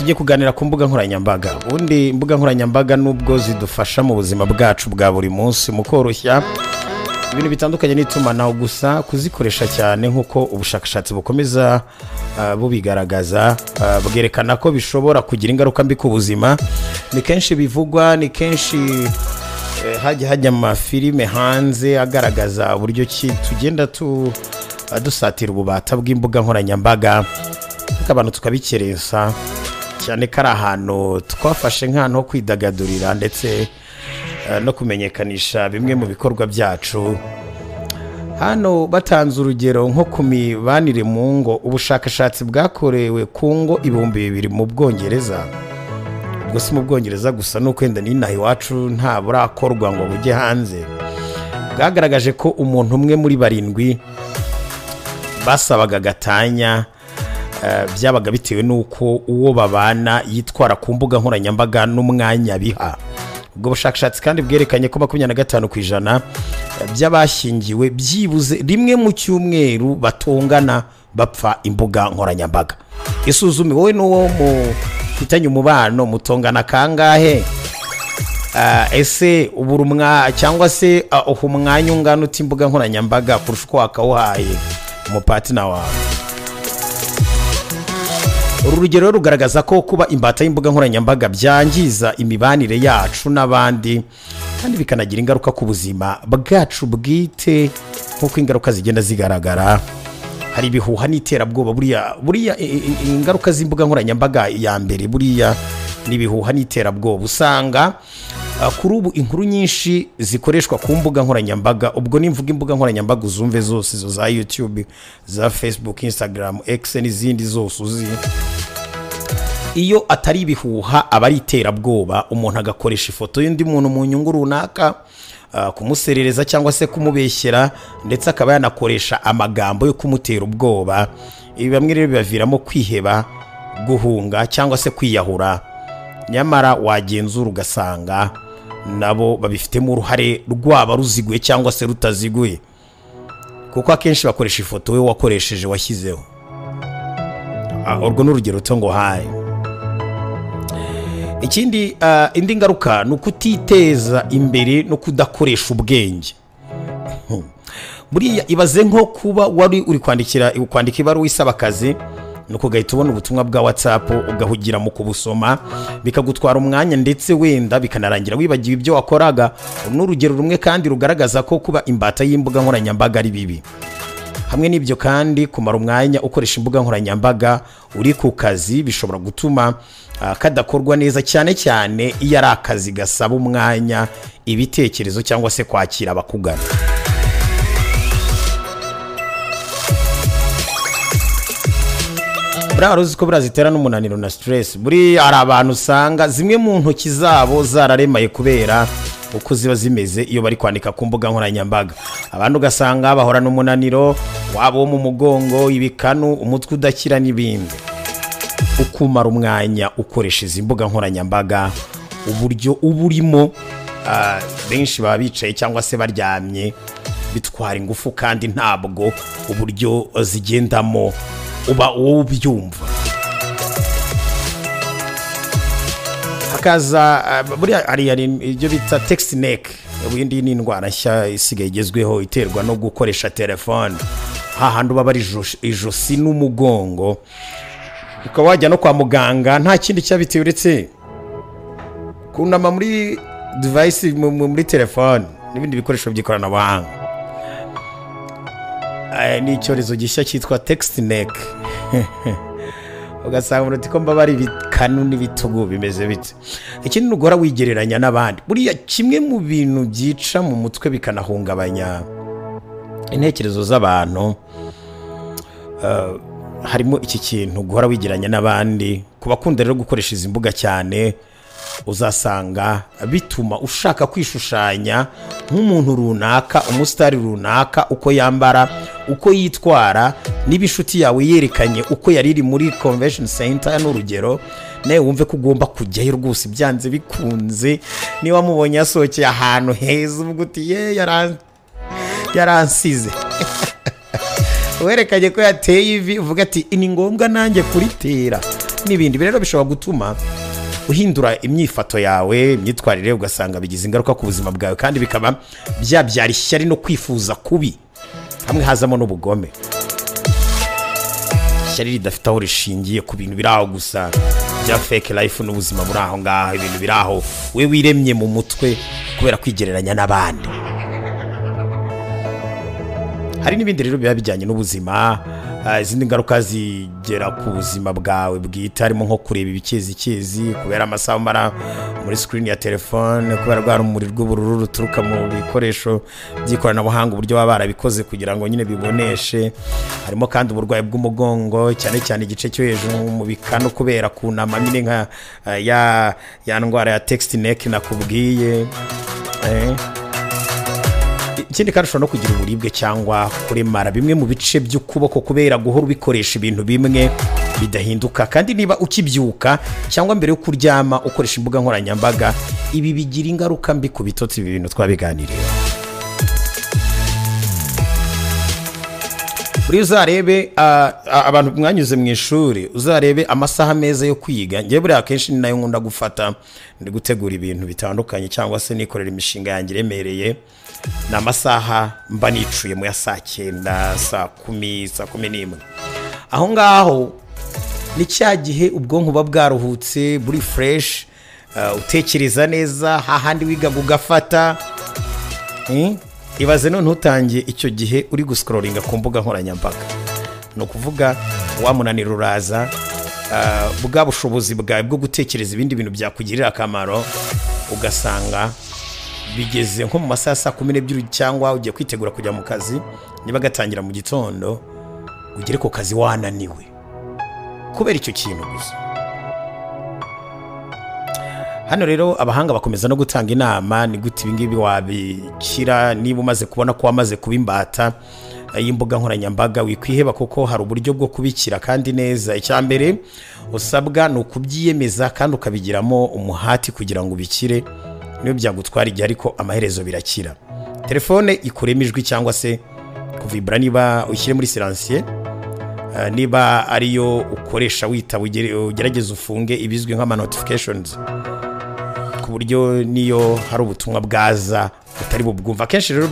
Tujye kuganira ku mbuga nkoranyambaga. Ubundi imbuga nkoranyambaga nubwo zidufasha mu buzima bwacu bwa buri munsi mu koroshya ibintu bitandukanye n'itumanaho, gusa kuzikoresha cyane nk'uko ubushakashatsi bukomeza bubigaragaza, bwerekana ko bishobora kugira ingaruka mbi ku buzima. Ni kenshi bivugwa, ni kenshi hajya amafilime hanze agaragaza uburyo ki tugenda dusatira ububata bw'imbuga nkoranyambaga, ariko abantu tukabikerensa cyane ko ari ahantu twafashe nk'ahantu ho kwidagadurira ndetse no kumenyekanisha bimwe mu bikorwa byacu. Hano batanze urugero nko ku mibanire mu ngo, ubushakashatsi bwakorewe ku ngo 2000 mu Bwongereza. Ubwo si mu Bwongereza gusa, nuko wenda n'inaha iwacu nta burakorwa ngo bujye hanze, bwagaragaje ko umuntu umwe muri 7 basabaga gatanya byabaga bitewe n'uko uwo babana yitwara ku mbuga nkoranyambaga n'umwanya biha. Ubwo bushakashatsi kandi bwerekanye ko 25% by'abashyingiwe byibuze rimwe mu cyumweru batongana bapfa imbuga nkoranyambaga. Isuzume wowe n'uwo mufitanye umubano, mutongana kangahe? Ese uburumwa cyangwa se uha umwanya ungana uti imbuga nkoranyambaga kurusha uko wakawuhaye umupatina wawe? Uru rugero rugaragaza ko kuba imbata y'imbuga nkoranyambaga byangiza imibanire yacu n'abandi, kandi bikanagira ingaruka ku buzima bwacu bwite, nk'uko ingaruka zigenda zigaragara. Hari ibihuha n'iterabwoba. Buriya ingaruka z'imbuga nkoranyambaga ya mbere buriya ni ibihuha n'iterabwoba. Usanga kuri ubu inkuru nyinshi zikoreshwa ku mbuga nkoranyambaga, ubwo nimvuga imbuga nkoranyambaga uzumve zose, izo za YouTube, za Facebook, Instagram, X n'izindi zose uzi, iyo atari ibihuha aba ari iterabwoba. Umuntu agakoresha ifoto y'undi muntu mu nyungu runaka, kumuserereza cyangwa se kumubeshyera, ndetse akaba yanakoresha amagambo yo kumutera ubwoba. Ibi bamwe rero bibaviramo kwiheba, guhunga cyangwa se kwiyahura. Nyamara wagenzura ugasanga nabo babifitemo uruhare, rwaba ruziguye cyangwa se rutaziguye, kuko akenshi bakoresha ifoto we wakoresheje washyizeho. Urwo ni urugero ruto ngo haye. Ikindi, indi ngaruka ni ukutiteza imbere no kudakoresha ubwenge. Buriya ibaze nko kuba wari uri kwandika ibaruwa isaba akazi, nuko ugahita ubona ubutumwa bwa WhatsApp ugahugira mu kubusoma, bikagutwara umwanya ndetse wenda bikanarangira wibagiwe ibyo wakoraga. Ni urugero rumwe kandi rugaragaza ko kuba imbata y'imbuga nkoranyambaga ari bibi. Hamwe n'ibyo kandi, kumara umwanya ukoresha imbuga nkoranyambaga uri ku kazi bishobora gutuma kadakorwa neza, cyane cyane iyo ari akazi gasaba umwanya, ibitekerezo cyangwa se kwakira abakugana. Buriya wari uzi ko buriya zitera n'umunaniro na stress? Buriya hari abantu usanga zimwe mu ntoki zabo zararemaye kubera uko ziba zimeze iyo bari kwandika ku mbuga nkoranyambaga. Abandi ugasanga bahorana umunaniro waba wo mu mugongo, ibikanu, umutwe udakira n'ibindi. Ukumara umwanya ukoresha izi mbuga nkoranyambaga, uburyo uba urimo, benshi baba bicaye cyangwa se baryamye, bitwara ingufu kandi ntabwo uburyo zigendamo uba wowe ubyumva. Hakaza buriya hari ibyo bita text neck. Ubundi ni indwara nshya isigaye igezweho iterwa no gukoresha telefone, hahandi uba bari ijosi n'umugongo, ukaba wajya no kwa muganga nta kindi cyabitewe uretse kunama muri device, muri telefone n'ibindi bikoresho by'ikoranabuhanga. Ni icyorezo gishya cyitwa text neck. Ugasanga umuntu ko mbaba ari ibikanu n'ibitugu bimeze bite. Ikindi ni uguhora wigereranya n'abandi. Buriya kimwe mu bintu byica mu mutwe bikanahungabanya intekerezo z'abantu, harimo iki kintu guhora wigereranya n'abandi. Ku bakunda rero gukoresha izi mbuga cyane, uzasanga bituma ushaka kwishushanya nk'umuntu runaka, umusitari runaka, uko yambara, uko yitwara. Niba inshuti yawe yerekanye uko yari iri muri convention center n'urugero, nawe wumve ko ugomba kujyayo rwose byanze bikunze. Niba wamubonye yasohokeye ahantu heza uvuga uti ye yaransize. Werekanye ko yateye ivi uvuga ati ni ngombwa nanjye kuritera. N'ibindi rero bishobora gutuma uhindura imyifato yawe, imyitwarire, ugasanga bigize ingaruka ku buzima bwawe, kandi bikaba byabyara ishyari no kwifuza kubi, hamwe hazamo n'ubugome. Ishyari ridafite aho rishingiye ku bintu biri aho gusa bya fake life n'ubuzima buri aho ngaho, ibintu biri aho we wiremye mu mutwe kubera kwigereranya n'abandi. Hari n'ibindi rero biba bijyanye n'ubuzima, izindi ngaruka zigera ku buzima bwawe bwite, harimo nko kureba ibikezikezi kubera amasaha umara muri screen ya telefone, kubera rwa rumuri rw'ubururu ruturuka mu bikoresho by'ikoranabuhanga, uburyo baba barabikoze kugira ngo nyine biboneshe. Harimo kandi uburwayi bw'umugongo, cyane cyane igice cyo hejuru mu bikanu kubera kunama nyine nka ya ndwara ya text neck nakubwiye. Ikindi kandi ushobora no kugira uburibwe cyangwa kuremara bimwe mu bice by'ukuboko kubera guhora ubikoresha ibintu bimwe bidahinduka. Kandi niba ukibyuka cyangwa mbere yo kuryama ukoresha imbuga nkoranyambaga, ibi bigira ingaruka mbi ku bitotsi. Ibi bintu twabiganiriye. Buri uzarebe abantu mwanyuze mu ishuri, uzarebe amasaha meza yo kwiga. Ngewe buriya akenshi ni nayo nkunda gufata ndi gutegura ibintu bitandukanye cyangwa se nikorera imishinga yanjye iremereye. Ni amasaha mba nicuye mu ya saa 9, saa 10, saa 11. Aho ngaho ni cya gihe ubwonko buba bwaruhutse, buri fresh, utekereza neza, hahandi wigaga ugafata. Ibaze none utangiye icyo gihe uri guscrollinga ku mbuga nkoranyambaga, ni ukuvuga wa munaniro uraza, bwa bushobozi bwawe bwo gutekereza ibindi bintu byakugirira akamaro, ugasanga bigeze nko mu masaha saa 12 cyangwa ugiye kwitegura kujya mu kazi, niba gatangira mu gitondo ugere ku kazi wananiwe kubera icyo kintu gusa. Hano rero abahanga bakomeza no gutanga inama ni gute ibi ngibi wabikira niba umaze kubona ko wamaze kuba imbata y'imbuga nkoranyambaga. Wikwiheba kuko hari uburyo bwo kubikira kandi neza. Icya mbere usabwa ni ukubyiyemeza kandi ukabigiramo umuhati kugira ngo ubikire, niyo byagutwara igihe ariko amaherezo birakira. Telefone ikuremo ijwi cyangwa se kuvibra, niba ushyire muri silencieux, niba ariyo ukoresha witaba ugerageze ufunge ibizwi nk'ama notifications, ku buryo niyo hari ubutumwa bwaza utari bubwumva. Akenshi rero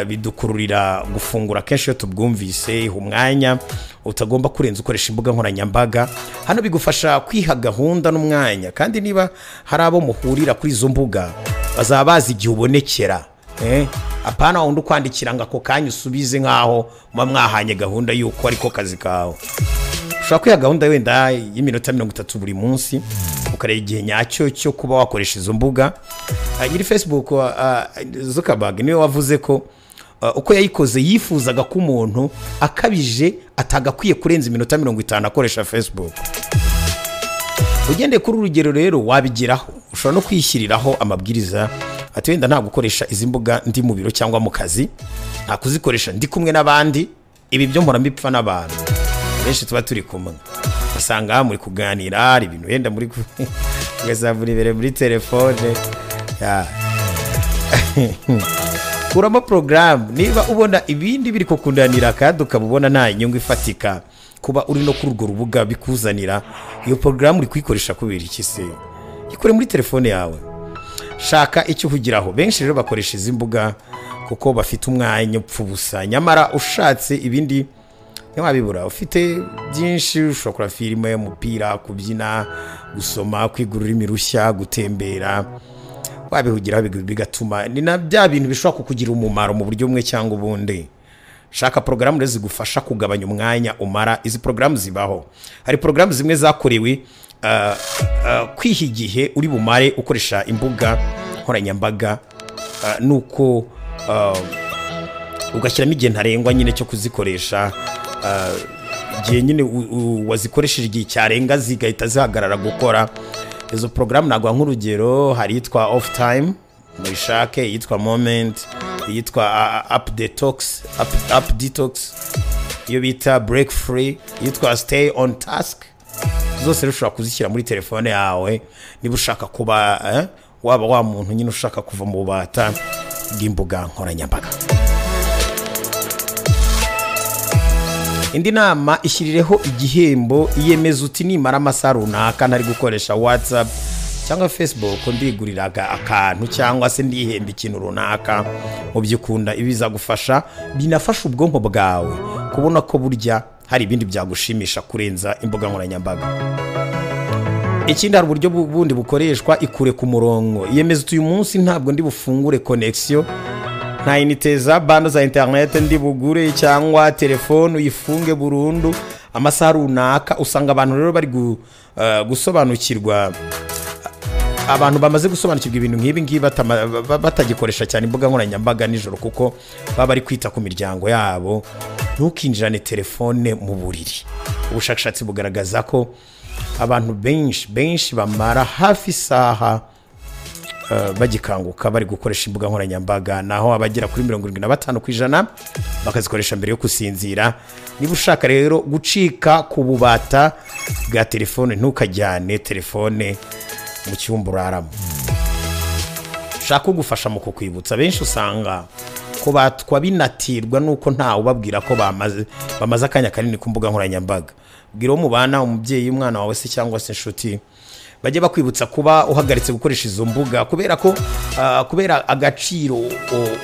bidukururira gufungura akenshi iyo tubwumvise. Umwanya utagomba kurenza ukoresha imbuga nkoranyambaga, hano bigufasha kwiha gahunda n'umwanya. Kandi niba hari abo muhurira kuri izo mbuga bazaba bazi igihe ubonekera, apana wundi ukwandikira ngo ako kanya usubize nkaho muba mwahanye gahunda y'uko ariko kazi kawe. Ushobora kwiha gahunda wenda y'iminota 30 buri munsi, ukareba igihe nyacyo cyo kuba wakoresha izo mbuga. Nyiri Facebook Zuckerberg niwe wavuze ko uko yayikoze yifuzaga ko umuntu akabije atagakwiye kurenza iminota 50 akoresha Facebook. Ugendeye kuri urugero rero wabigeraho. Ushobora no kwishyiriraho amabwiriza ati wenda nta gukoresha izi mbuga ndi mu biro cyangwa mu kazi, nta kuzikoresha ndi kumwe n'abandi. Ibi byo mpora mbipfa n'abantu benshi tuba turi kumwe, usanga muri kuganira hari ibintu wenda muri ugasanga imbere muri telefone. Kuramo porogaramu niba ubona ibindi biri kukundanira kandi ukaba ubona nta inyungu ifatika kuba uri no kuri urwo rubuga bikuzanira, iyo porogaramu uri kuyikoresha kubera iki se? Ikore muri telefone yawe, shaka icyo uhugiraho. Benshi rero bakoresha izi mbuga kuko bafite umwanya upfa ubusa, nyamara ushatse ibindi ntiwabibura. Ufite byinshi, ushobora kureba filime, umupira, kubyina, gusoma, kwiga ururimi rushya, gutembera, wabihugiraho bigatuma ni na bya bintu bishobora kukugira umumaro mu buryo bumwe cyangwa ubundi. Shaka porogaramu rero zigufasha kugabanya umwanya umara. Izi porogaramu zibaho. Hari porogaramu zimwe zakorewe kwiha igihe uri bumare ukoresha imbuga nkoranyambaga, nuko ugashyiramo igihe ntarengwa nyine cyo kuzikoresha. Igihe nyine wazikoresheje igihe cyarenga zigahita zihagarara gukora. Izo porogaramu naguha nk'urugero, hari iyitwa off time muyishake, iyitwa moment, iyitwa app detox, app detox, iyo bita break free, iyitwa stay on task. Zose ushobora kuzishyira muri telefone yawe niba ushaka kuba waba wa muntu nyine ushaka kuva mu bubata bw'imbuga nkoranyambaga. Indi nama, ishyirireho igihembo. Iyemeza uti: "Nimara amasaha runaka ntari gukoresha WhatsApp cyangwa Facebook, ndigurira akantu cyangwa se ndihemba ikintu runaka mu byo ukunda." Ibi bizagufasha, binafasha ubwonko bwawe kubona ko burya hari ibindi byagushimisha kurenza imbuga nkoranyambaga. Ikindi, hari uburyo bundi bukoreshwa: ikure ku murongo. Iyemeza uti: "Uyu munsi ntabwo ndi bufungure connexion, nta unité za bundle za interineti ndi bugure, cyangwa telefone uyifunge burundu amasaha runaka." Usanga abantu rero bari gusobanukirwa, abantu bamaze gusobanukirwa ibintu nk'ibi ngibi batagikoresha cyane imbuga nkoranyambaga nijoro, kuko baba bari kwita ku miryango yabo. Ntukinjirane telefone mu buriri. Ubushakashatsi bugaragaza ko abantu benshi benshi bamara hafi isaha bagikanguka bari gukoresha imbuga nkoranyambaga, naho abagera kuri 75% bakazikoresha mbere yo gusinzira. Niba ushaka rero gucika ku bubata bwa telefone, ntukajyane telefone mu cyumba uraramo. Shaka ugufasha mu kukwibutsa. Benshi usanga kubatwa binatirwa nuko ntawe ubabwira ko bamaze akanya kanini ku mbuga nkoranyambaga. Bwira uwo mubana, umubyeyi, umwana wawe se cyangwa se inshuti, bajye bakwibutsa kuba uhagaritse gukoresha izo mbuga, kubera ko kubera agaciro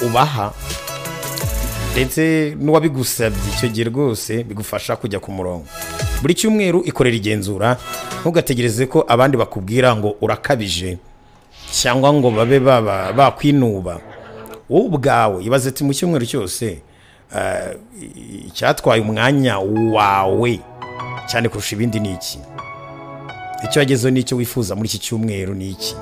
ubaha ndetse n'uwabigusabye. Icyo gihe rwose bigufasha kujya ku murongo. Buri cyumweru ikorera igenzura. Ntugategereze ko abandi bakubwira ngo urakabije cyangwa ngo babe baba bakwinuba. Wowe ubwawe ibaze ati: "Mu cyumweru cyose icyatwaye umwanya wawe cyane kurusha ibindi ni iki? Icyo wagezeho n'icyo wifuza muri iki cyumweru ni iki?"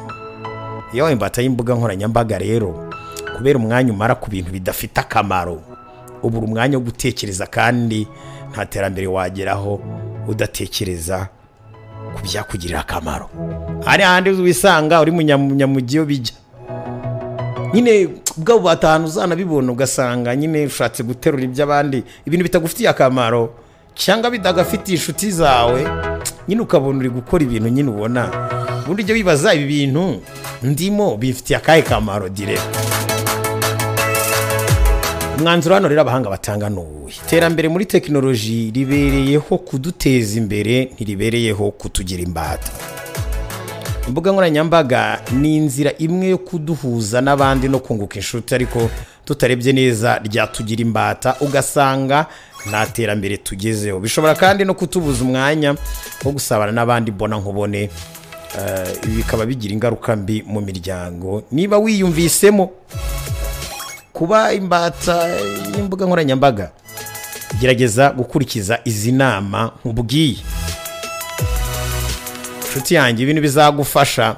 Iyo wabaye imbata y'imbuga nkoranyambaga rero, kubera umwanya umara ku bintu bidafite akamaro, ubura umwanya wo gutekereza, kandi nta terambere wageraho udatekereza ku byakugirira akamaro. Hari ahandi wisanga uri munyamujyi, iyo bijya nyine ubwabo batanu uzanabibona, ugasanga nyine ushatse guterura iby'abandi, ibintu bitagufitiye akamaro cyangwa bidagafitiye inshuti zawe. Nyine ukabona uri gukora ibintu nyine ubona ubundi ujya wibaza: "Ibi bintu ndimo bifitiye akahe kamaro direct?" Umwanzuro hano rero abahanga batanga ni uwuhe? Iterambere muri tekinoloji ribereyeho kuduteza imbere, ntiribereyeho kutugira imbata. Imbuga nkoranyambaga ni inzira imwe yo kuduhuza n'abandi no kunguka inshuti, ariko tutarebye neza ryatugira imbata, ugasanga nta terambere tugezeho. Bishobora kandi no kutubuza umwanya wo gusabana n'abandi mbona nkubone. Ibi bikaba bigira ingaruka mbi mu miryango. Niba wiyumvisemo kuba imbata y'imbuga nkoranyambaga, gerageza gukurikiza izi nama nkubwiye, inshuti yanjye. Ibintu bizagufasha.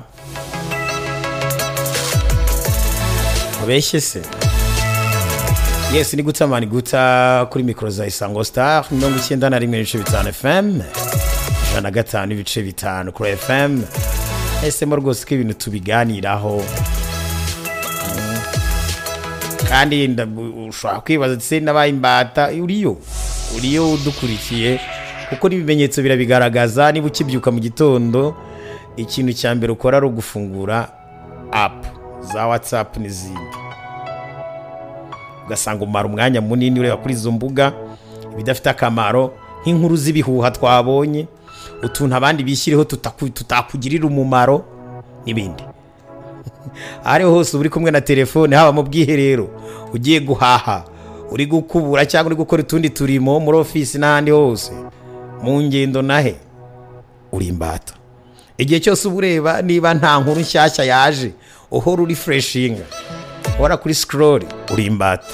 Ubeshye se? Yes, ni Guta Mani Guta kuri mikoro za Isango Star, 91.5 FM, 105.5 kuri FM. Esemo rwose ko ibintu tubiganiraho. Kandi ushobora kwibaza ati: "Se nabaye imbata?" Uriyo, uriyo udukurikiye, kuko n'ibimenyetso birabigaragaza. Niba ukibyuka mu gitondo, ikintu cya mbere ukora ari ugufungura app za WhatsApp n'izindi, ugasanga umara umwanya munini ureba kuri izo mbuga ibidafite akamaro, nk'inkuru z'ibihuha twabonye, utuntu abandi bishyiriho tutakugirira umumaro n'ibindi. Aho ariho hose uba uri kumwe na telefone, haba mu bwiherero, ugiye guhaha, uri gukubura cyangwa uri gukora utundi turimo muri ofisi n'ahandi hose, mu ngendo nahe, uri imbata. Igihe cyose uba ureba niba nta nkuru nshyashya yaje, uhora uri refreshinga, uhora kuri scroll, uri imbata.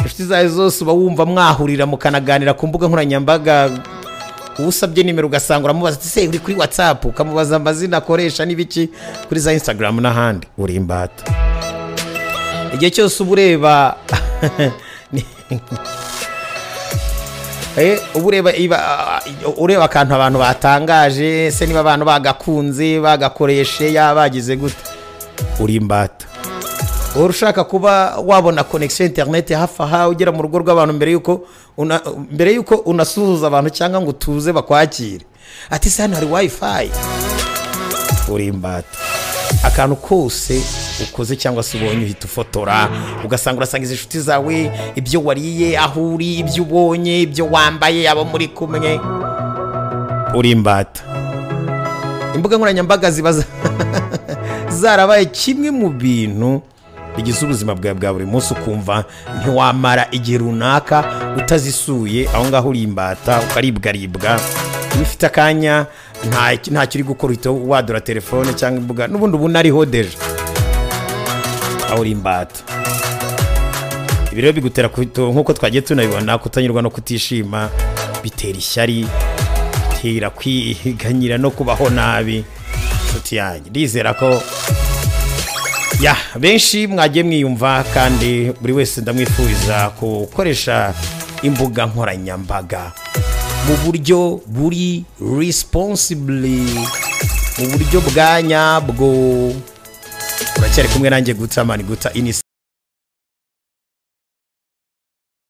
Inshuti zawe zose uba wumva mwahurira mukanaganira ku mbuga nkoranyambaga. Uba usabye nimero, ugasanga uramubaza ati: "Se uri kuri WhatsApp?" Ukamubaza amazina akoresha n'ibiki kuri za Instagram n'ahandi, uri imbata. Igihe cyose uba ureba uba ureba ureba akantu abantu batangaje, se niba abantu bagakunze, bagakoreshe, yaba bagize gute, uri imbata. Uhora ushaka kuba wabona connexion internet hafi aha, ugera mu rugo rw'abantu mbere yuko unasuhuza abantu cyangwa ngo utuze bakwakire, ati: "Se hano hari WiFi?" Uri imbata. Akantu kose ukoze cyangwa se ubonye uhita ufotora, ugasanga urasangiza inshuti zawe ibyo wariye, aho uri, ibyo ubonye, ibyo wambaye, abo muri kumwe. Uri imbata. Imbuga nkoranyambaga ziba zarabaye kimwe mu bintu bigize ubuzima bwawe bwa buri munsi, ukumva ntiwamara igihe runaka utazisuye. Aho ngaho uri imbata, ukaribwaribwa. Iyo ufite akanya ntacyo uri gukora, uhita wadura telefone cyangwa imbuga, n'ubundi ubu nariho déjà, aho uri imbata. Ibi rero bigutera, nk'uko twagiye tunabibona, kutanyurwa no kutishima, bitera ishyari, bitera kwiganyira no kubaho nabi. Inshuti yanjye, ndizera ko ya benshi mwagiye mwiyumva, kandi buri wese ndamwifuriza gukoresha imbuga nkoranyambaga mu buryo buri responsibly, mu buryo bwa nyabwo. Uracyari kumwe nanjye Guta Mani Guta. Ini